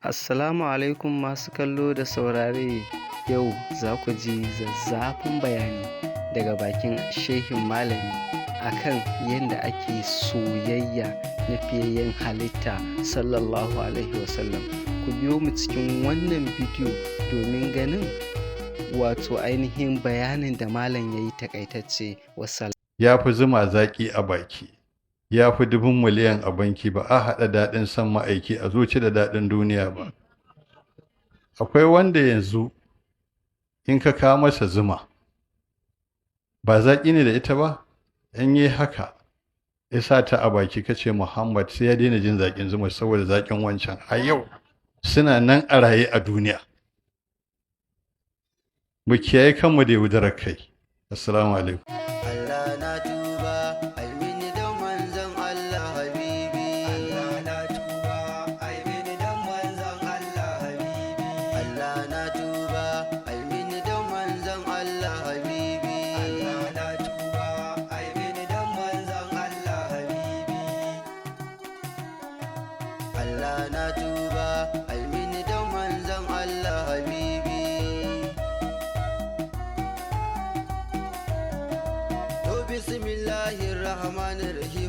Assalamu alaikum masu kallo da saurare. Yau za ku ji zazzafan bayani daga bakin shehin malami akan yadda ake soyayya na fiyayyen halitta sallallahu alaihi wasallam. Ku biyo mu cikin wannan bidiyo domin ganin wato ainihin bayanin da malam ya yi takaitacce. Wassalam. Ya fi zuma zaƙi a baki, ya fi dubun miliyan a banki, ba a haɗa daɗin son ma'aiki a zuci da daɗin duniya ba. Akwai wanda yanzu in ka kawo masa zuma, ba zaƙi ne da ita ba, in yi haka, ya sa ta a baki ka ce Muhammad, sai ya daina jin zaƙin zuma saboda zaƙin wancan. A yau suna nan a raye a duniya. Mu kiyaye kanmu da yaudarar kai. Assalamu alaikum. Allah na tuba, ai mini dan manzon Allah habibi. Allah na tuba, ai mini dan manzon Allah habibi. Allah na tuba, ai mini dan manzon Allah habibi. Allah na tuba, ai mini dan manzon Allah habibi. Allah na tuba, ai mini dan manzon Allah habibi. To bismillahir rahmanir rahim.